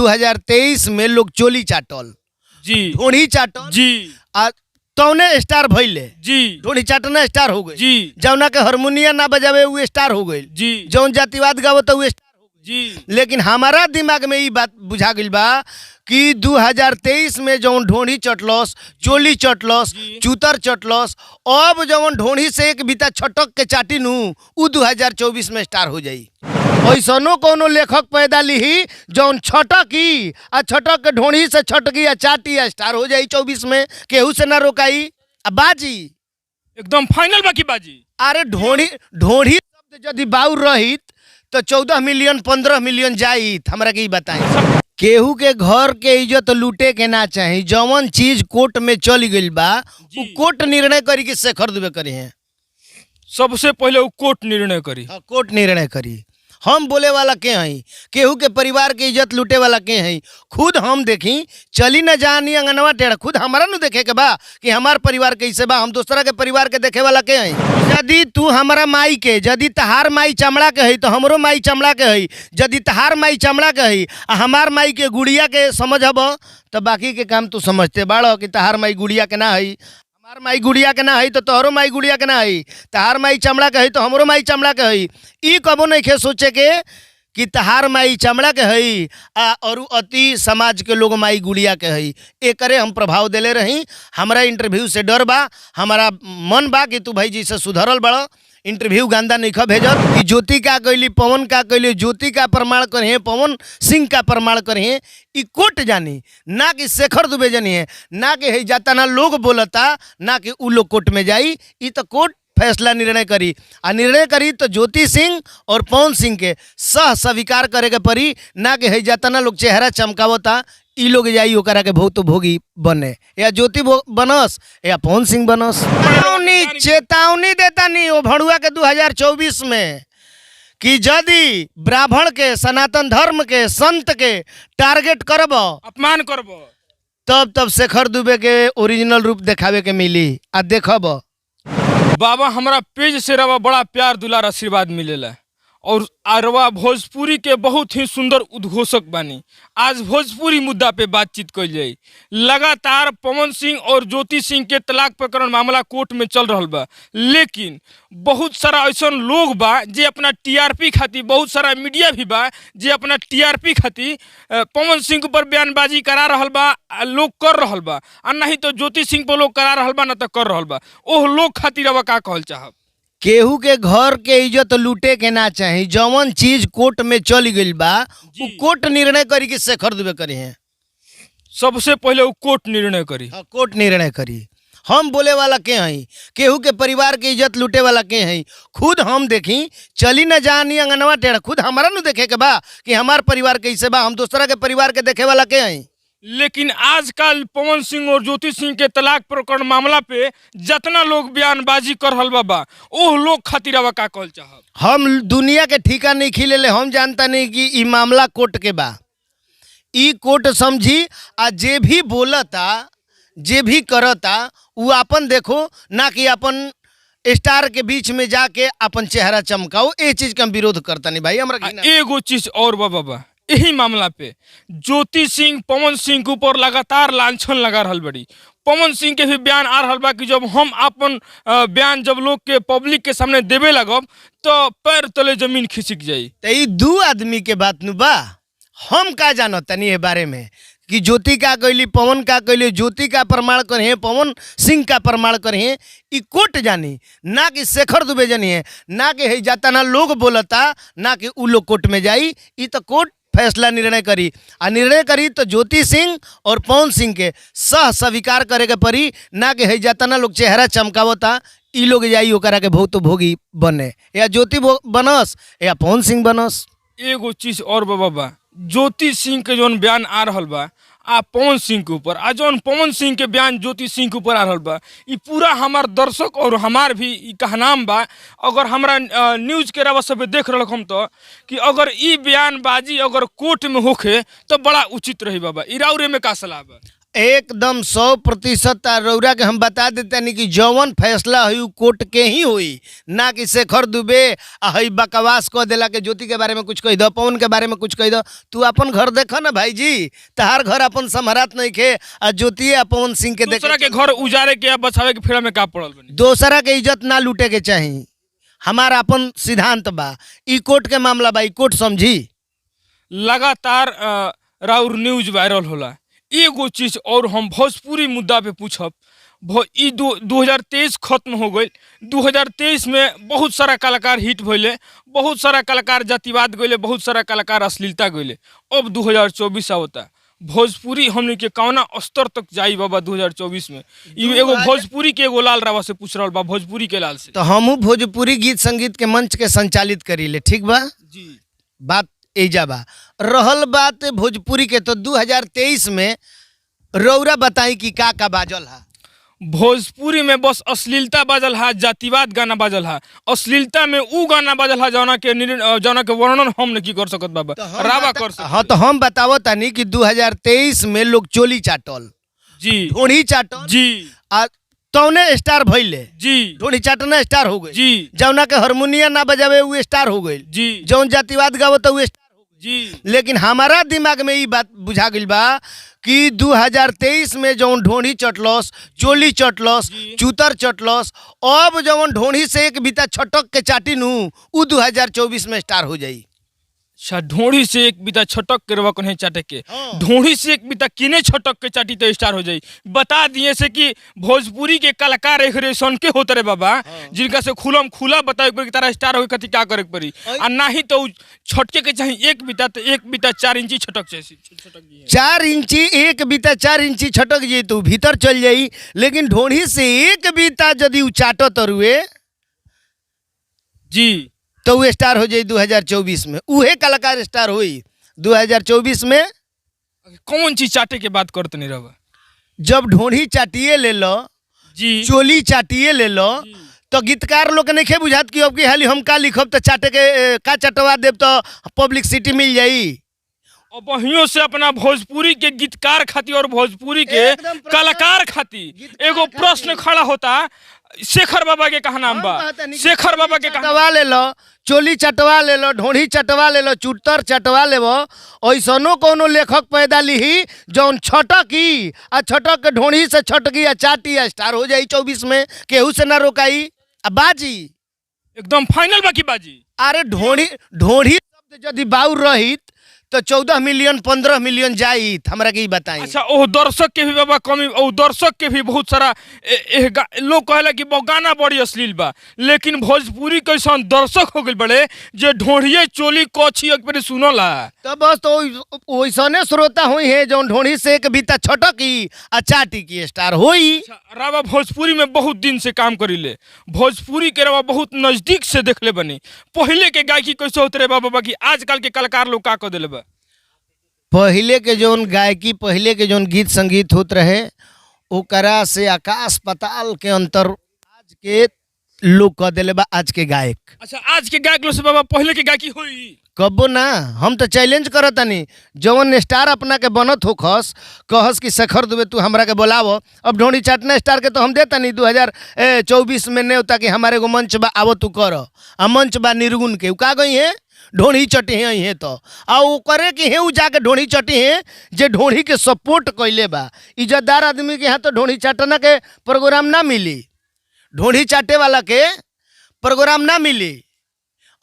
2023 में लोग चोली चाटल, ढोढ़ी चाटल आ तौने स्टार भइले। ढोढ़ी चाटना स्टार हो गई। जौना के हारमोनिया ना बजावे उ स्टार हो गई। जौन जातिवाद गावत उ स्टार हो गई। लेकिन हमारा दिमाग में ई बात बुझा गइल बा कि 2023 में जौन ढोढ़ी चटलस, चोली चटलस, चूतर चटलस, अब जौन ढोढ़ी से एक बीता छटक के चाटी नू उ 2024 में स्टार हो जाई। ऐसनो कोनो लेखक पैदा लिही जौन छटकी आ छटक के ढोढ़ी से छटकी आ चाटी आ स्टार हो जाई 24 में, केहू से ना रोकाई आ बाजी एकदम फाइनल बाकी बाजी। अरे ढोढ़ी ढोढ़ी शब्द यदि बाउर रहित तो 14 मिलियन 15 मिलियन जाइत। हमरा के ई बताई, केहू के घर के इज्जत लूटे के ना चाही। जौन चीज कोर्ट में चल गइल बा उ कोर्ट निर्णय करी कि शेखर दुबे करी है। सबसे पहले उ कोर्ट निर्णय करी। हाँ, कोर्ट निर्णय करी। हम बोले वाला के हई? केहू के परिवार के इज्जत लूटे वाला के हई? खुद हम देखी चली न जानी अंगनवा टेढ़ा, खुद हमारा न देखे के बा कि हमार परिवार कैसे बा, हम दूसरा के परिवार के देखे वाला के हई? यदि तू हमारा माई के, यदि तहार माई चमड़ा के हई तो हमरो माई चमड़ा के हई। यदि तहार माई चमड़ा के हई आ हमार माई के गुड़िया के समझब तो बाकी के काम तू समझते बाड़ कि तहार माई गुड़िया के ना हई। हमार माई गुड़िया के ना हई तो तोहरो माई गुड़िया के ना हई। तहार माई चमड़ा के हई तो हमरो माई चमड़ा के हई। ई कबो नहीं खे सोचे के कि तहार माई चमड़ा के हई आ और अति समाज के लोग माई गुड़िया के हई। एकरे हम प्रभाव देले रही। हमारा इंटरव्यू से डर बा, हमारा मन बा कि तू भाई जी से सुधरल बड़, इंटरव्यू गंदा नहीं खा भेजत कि ज्योति का कैली, पवन का कैली, ज्योति का प्रमाण करें, पवन सिंह का प्रमाण करें। ई कोर्ट जानी ना कि शेखर दुबे जानी है, ना कि है जाता ना लोग बोलता ना कि उ लोग कोर्ट में जाई। ई तो कोर्ट फैसला निर्णय करी आ निर्णय करी तो ज्योति सिंह और पवन सिंह के सह स्वीकार करे के पड़ी, ना कि है जाता ना लोग चेहरा चमकावता ई लोग जाई ओकरा के बहुत भोगी बने, या ज्योति बनस या पवन सिंह बनस। चेतावनी चेतावनी देता नहीं वो भड़ुआ के 2024 में कि यदि ब्राह्मण के, सनातन धर्म के, संत के टारगेट करब, अपमान करब, तब तब शेखर दुबे के ओरिजिनल रूप देखावे के मिली आ देखब। बाबा हमारा पेज से रवा बड़ा प्यार दुलार आशीर्वाद मिलेला और अरवा भोजपुरी के बहुत ही सुंदर उद्घोषक बानी। आज भोजपुरी मुद्दा पे बातचीत कल जाई। लगातार पवन सिंह और ज्योति सिंह के तलाक प्रकरण मामला कोर्ट में चल रहा बा, लेकिन बहुत सारा ऐसा लोग बा जे अपना टीआरपी खातिर, बहुत सारा मीडिया भी बा जे अपना टीआरपी खातिर पवन सिंह के ऊपर बयानबाजी करा रहा बा, आ लोग कर रहा बा, आ नहीं तो ज्योति सिंह पर लोग करा रहा बा, ना तो कर रहा बा। ओह लोग खातिर अब का कहल चाहब? केहू के घर के इज्जत लूटे के ना चाही। जौन चीज कोर्ट में चल गइल बा उ कोर्ट निर्णय करी कि शेखर दुबे करी है। सबसे पहले उ कोर्ट निर्णय करी। हाँ, कोर्ट निर्णय करी। हम बोले वाला के हई? केहू के परिवार के इज्जत लूटे वाला के हई? खुद हम देखी चली न जानी अंगनवा टेढ़ा, खुद हमारा न देखे के बा कि हमार परिवार कैसे बा, हम दूसरा के परिवार के देखे वाला के हई? लेकिन आजकल पवन सिंह और ज्योति सिंह के तलाक प्रकरण मामला पे जितना लोग बयानबाजी कर रहल बा ओह लोग खातिर अब का कहल चाहब? हम दुनिया के ठीका नहीं खिलेले, हम जानता नहीं कि ई मामला कोर्ट के बा, ई कोर्ट समझी आ जे भी बोलता जे भी करता उ अपन देखो, ना कि अपन स्टार के बीच में जाके अपन चेहरा चमकाओ। ये चीज के हम विरोध करता नहीं भाई, हमरा घिना। एगो चीज और बा बाबा, यही मामला पे ज्योति सिंह पवन सिंह के ऊपर लगातार लांछन लगा रहल बड़ी। पवन सिंह के भी बयान आ रहल बा कि जब हम अपन बयान जब लोग के पब्लिक के सामने देवे लगब तो पैर तले जमीन खिसक जाई। तो ई दू आदमी के बात नु बा, हम का जानत तनी ए बारे में कि ज्योति का कैली, पवन का कैली, ज्योति का प्रमाण करें, पवन सिंह का प्रमाण करें। ई कोर्ट जानी ना कि शेखर दुबे जानी है, ना कि है जाता ना लोग बोलता ना कि उ लोग कोर्ट में जाई। ई तो कोर्ट फैसला निर्णय करी आ निर्णय करी तो ज्योति सिंह और पवन सिंह के सह स्वीकार करे के पड़ी, ना कि है जाता ना लोग चेहरा चमकावता ई लोग जाई ओकरा के बहुत भोगी बने, या ज्योति बनस या पवन सिंह बनस। एगो चीज और बा बाबा, ज्योति सिंह के जौन बयान आ रहल बा आ पवन सिंह के ऊपर, आ जौन पवन सिंह के बयान ज्योति सिंह के ऊपर आ रहल बा, ई पूरा हमार दर्शक और हमार भी ई कहनाम बा। अगर हमरा न्यूज़ के रवा सब देख रहल हम तो कि अगर ई बयानबाजी अगर कोर्ट में होखे तो बड़ा उचित रही बाबा। ई राउरे में का सलाह बा? एकदम 100% रौरा के हम बता देते नहीं कि जौवन फैसला हुई उ कोर्ट के ही हुई, ना कि शेखर दुबे आ हई बकवास कह देला के ज्योति के बारे में कुछ कह दो, पवन के बारे में कुछ कह दो। तू अपन घर देख ना भाई जी, तहार घर अपन सम्हरात नहीं खे आ ज्योति आ पवन सिंह के दूसरा देखे के घर उजारे के या बचावे के फेरा में का पड़ल बनी? दोसरा के इज्जत ना लूटे के चाही, हमारा अपन सिद्धांत बा। ई कोर्ट के मामला बा, ई कोर्ट समझी। लगातार राउर न्यूज वायरल होला। एगो चीज और हम भोजपुरी मुद्दा पे पूछब, ई 2023 खत्म हो गई। 2023 में बहुत सारा कलाकार हिट भइले, बहुत सारा कलाकार जातिवाद गइले, बहुत सारा कलाकार अश्लीलता गइले। अब 2024 आवता, भोजपुरी हमनी के कौना स्तर तक जाई बाबा 2024 में? ई एगो भोजपुरी के एगो लाल रावा से पूछ रहल बा, भोजपुरी के लाल से। तो हमहू भोजपुरी गीत संगीत के मंच के संचालित करीले, ठीक बा? जी। बात एजा बा। रहल बात भोजपुरी के, तो 2023 में रौरा बताई कि का का बाजल हा। भोजपुरी में बस अश्लीलता बाजल हा, जातिवाद गाना बाजल हा। अश्लीलता में ऊ गाना बाजल हा जौना के वर्णन हम नहीं कर सकत बाबा, रावा कर सकत। हाँ, तो हम बतावो तानी कि 2023 में लोग चोली चाटल, जी। ढोढ़ी चाटल जी। आ तौने स्टार भइले। जी। ढोढ़ी चाटना स्टार हो गई। जी। जौना के हारमोनिया ना बजावे उ स्टार हो गई। जी। जौन जातिवाद गावत उ स्टार हो गई। जी। लेकिन हमारा दिमाग में ई बात बुझा गइल बा कि 2023 में जौन ढोढ़ी चटलस, चोली चटलस, चूतर चटलस, अब जौन ढोढ़ी से एक बीता छटक के चाटी नू उ 2024 में स्टार हो जाई। अच्छा, ढोढ़ी से एक बीता छटक के रवा कन्हे चाटे के, हाँ। ढोढ़ी से एक बीता किने छटक के चाटी तो स्टार हो जाई। बता दिए से कि भोजपुरी के कलाकार एक रेसन के होते रे बाबा, जिनका से खुलम खुला बताए पड़ी कि तारा स्टार हो कथी का करे के पड़ी, आ नाही तो उ छटके के चाही एक बीता, तो एक बीता 4 इंची छटक चाही, छटक जी। 4 इंची, एक बीता 4 इंची छटक जाई तो भीतर चल जाई, लेकिन ढोढ़ी से एक बीता यदि उ चाटत तरुए जी, तो वो स्टार हो जाई 2024 में। उहे कलाकार स्टार होई 2024 में। कौन चीज चाटे के बात करते नहीं रहा? जब ढोढ़ी चाटिए ले लो, जी, चोली चाटिए ले लो, तो गीतकार लोग के नहीं बुझात कि अब की हाली हम का लिखब तो चाटे के का चटवा देब तो पब्लिक सिटी मिल जाई। अब वहियों से अपना भोजपुरी के गीतकार खातिर और भोजपुरी के एकदम प्रश्न- कलाकार खातिर गीतकार एगो खातिर। प्रश्न खड़ा होता, शेखर बाबा के कहा नाम बा, हम कहता नहीं कि शेखर बाबा के कहा चटवा ले लो, चोली चटवा ले लो, ढोढ़ी चटवा ले लो, चुटर चटवा लेबो, ऐसनो कोनो लेखक पैदा लिही जौन छटकी आ छटक के ढोढ़ी से छटकी आ चाटी आ स्टार हो जाई 24 में, केहू से ना रोकाई आ बाजी एकदम फाइनल बाकी बाजी। अरे ढोढ़ी ढोढ़ी शब्द यदि बाउर रहित तो 14 मिलियन 15 मिलियन जाइत, हमरा के ई बताई। अच्छा, ओ दर्शक के भी बाबा कमी, ओ दर्शक के भी बहुत सारा लोग कहेला कि गाना बड़ी अश्लील बा, लेकिन भोजपुरी कैसन दर्शक हो गइल बड़े जे ढोढ़िए चोली कछी एक बेर सुनला। तो बस तो वैसने श्रोता हुई है जौन ढोढ़ी से एक बीता छटकी आ चाटी की स्टार होई। अच्छा, रावा भोजपुरी में बहुत दिन से काम करीले, भोजपुरी के रावा बहुत नजदीक से देखले बनी। पहले के गायकी कैसे होते रहे बाबा, बाकी आजकल के कलाकार लोग का कर दिले बा? पहले के जौन गायकी, पहले के जौन गीत संगीत होत रहे ओकरा से आकाश पाताल के अंतर आज के लोग कह दिले बा, आज के गायक। अच्छा, आज के गायक लोग से बाबा पहले के गायकी होई? कबो ना। हम तो चैलेंज करतानी, जौन स्टार अपना के बनत हो खस कहस कि शेखर दुबे तू हमरा के बोलावो, अब ढोढ़ी चाटना स्टार के तो हम देतानी 2024 में नहीं होता कि हमारे एगो मंच बा आवो तू कर, आ मंच बा निर्गुण के उ का गई है ढोढ़ी चटी है है तो आ वो करे कि हे उ जाके ढोढ़ी चटी है जे ढोढ़ी के सपोर्ट कैले बा। इज्जतदार आदमी के यहाँ तो ढोढ़ी चाटना के प्रोग्राम ना मिली, ढोढ़ी चाटे वाला के प्रोग्राम ना मिली।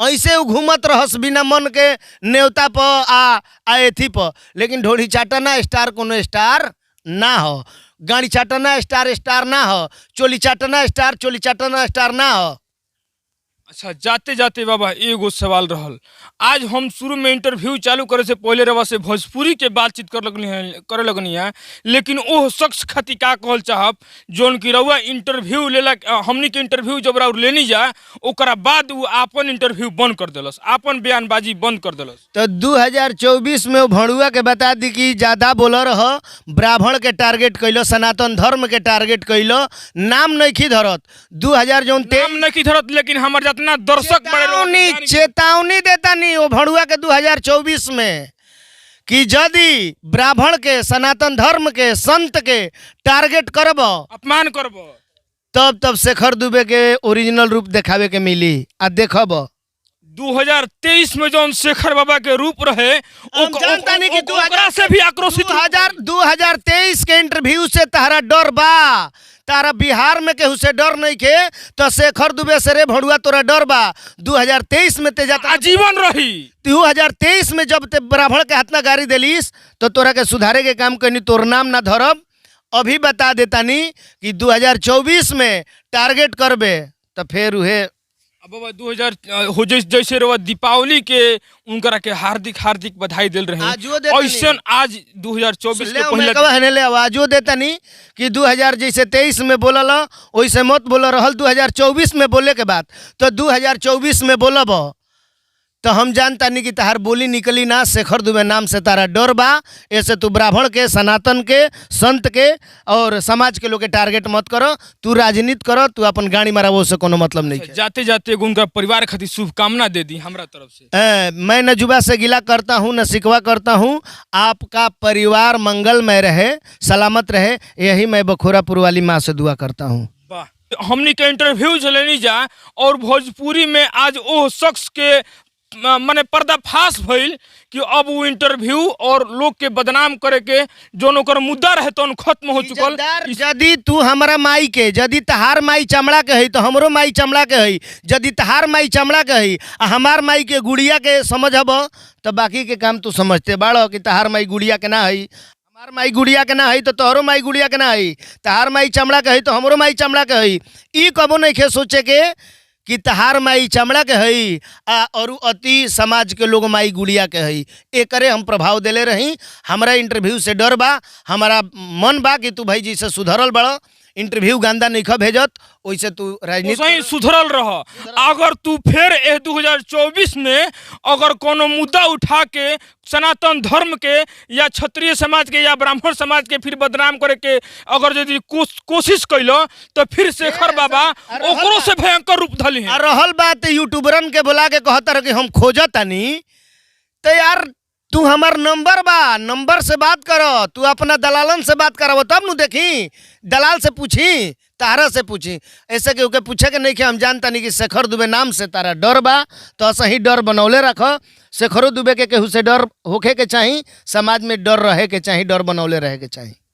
ऐसे उ घूमत रहस बिना मन के न्योता पर आ एथी पर, लेकिन ढोढ़ी चाटना स्टार कोनो स्टार ना हो, गाड़ी चाटना स्टार स्टार ना हो, चोली चाटना स्टार चोली चाटना स्टार ना हो। अच्छा, जाते जाते बाबा एगो सवाल रहल, आज हम शुरू में इंटरव्यू चालू करे से पहले रवा से भोजपुरी के बातचीत कर लगनी है, करे लगनी है, लेकिन ओह शख्स खातिर का कहल चाहब जौन की रउआ इंटरव्यू लेला, हमनी के इंटरव्यू जब रउआ लेनी जा ओकरा बाद उ आपन इंटरव्यू बंद कर देलस, आपन बयानबाजी बंद कर देलस। तो 2024 में भणुआ के बता दी कि ज़्यादा बोल रह, ब्राह्मण के टारगेट कैलो, सनातन धर्म के टारगेट कैलो, नाम नहीं धरत 2000 जौन नाम नहीं धरत, लेकिन हमार जितना दर्शक बड़े लोग चेतावनी चेतावनी देता नहीं वो भणुआ के 2024 में कि यदि ब्राह्मण के, सनातन धर्म के, संत के टारगेट करब, अपमान करब, तब तब शेखर दुबे के ओरिजिनल रूप देखावे के मिली आ देखब। 2023 में जौन शेखर बाबा के रूप रहे, हम जानतानी कि ओकरा से भी आक्रोशित रूप। 2023 के इंटरव्यू से तहरा डर बा, तारा बिहार में केहू से डर नहीं के, तो शेखर दुबे से रे भड़ुआ तोरा डर बा। 2023 में ते जाता आजीवन रही। 2023 में जब ते ब्राह्मण के हाथ ना गाड़ी देलिस तो तोरा के सुधारे के काम करनी, तोर नाम ना धरब। अभी बता देतानी कि 2024 में टारगेट करबे तो फिर उहे। अब बाबा 2000 हो जैसे रवा दीपावली के उनकरा के हार्दिक हार्दिक बधाई दिल रहे, आजो देतानी। ऐसन आज 2024 के ले पहला कहा ले आवाजो देतानी कि 2000 जैसे 23 में बोलल वैसे मत बोल रहल। 2024 में बोले के बाद तो 2024 में बोलब तो हम जानतानी कि तहार बोली निकली ना। शेखर दुबे नाम से तारा डर बा, ऐसे तू ब्राह्मण के, सनातन के, संत के और समाज के लोग के टारगेट मत करो। तू राजनीति करो, तू अपन गाड़ी मारा, से कोनो मतलब नहीं है। जाते जाते एगो उनका परिवार खातिर शुभकामना दे दी हमरा तरफ से। मैं न जुबा से गिला करता हूँ न शिकवा करता हूँ, आपका परिवार मंगलमय रहे, सलामत रहे, यही मैं बखोरापुर वाली माँ से दुआ करता हूँ। वाह, हमनी के इंटरव्यू लेनी जा और भोजपुरी में आज ओ शख्स के माने पर्दाफाश भइल कि अब वो इंटरव्यू और लोग के बदनाम करे के जोन ओकर मुद्दा रहे तौन खत्म हो चुकल। यदि तू हमारा माई के, यदि तहार माई चमड़ा के है तो हमरो माई चमड़ा के है, यदि तहार माई चमड़ा के है आ हमार माई के गुड़िया के समझब तो बाकी के काम तू समझते बाड़ो कि तहार माई गुड़िया के ना है, हमार माई गुड़िया के ना है तो तोहरो माई गुड़िया के ना है, तहार माई चमड़ा के है तो हमरो माई चमड़ा के है। ई कबो नहीं खे सोचे के कि तहार माई चमड़ा के है आ और अति समाज के लोग माई गुड़िया के है। एकरे हम प्रभाव देले रही। हमारा इंटरव्यू से डर बा, हमारा मन बा कि तू भाई जी से सुधरल बड़, इंटरव्यू गंदा नहीं भेजत, ओइसे तू राजनीति सही सुधरल रह। अगर तू फिर ए 2024 में अगर कोनो मुद्दा उठा के सनातन धर्म के या क्षत्रिय समाज के या ब्राह्मण समाज के फिर बदनाम करे के अगर यदि कोशिश कैलो तो फिर शेखर बाबा ओकरो से भयंकर रूप धली आ है। रहल बात यूट्यूबरन के बोला के कहता रह कि हम खोजतानी, तो यार तू हमार नंबर बा, नंबर से बात करो, तू अपना दलालन से बात करब तब नु देखी, दलाल से पूछी, तारा से पूछी, ऐसे कि ओके पूछे के नहीं कि हम जानता नहीं कि शेखर दुबे नाम से तारा डर बा, तो सही डर बनौले रख। शेखरो दुबे के केहू से डर होखे के चाही, समाज में डर रहे के चाही, डर बनौले रहे के चाही।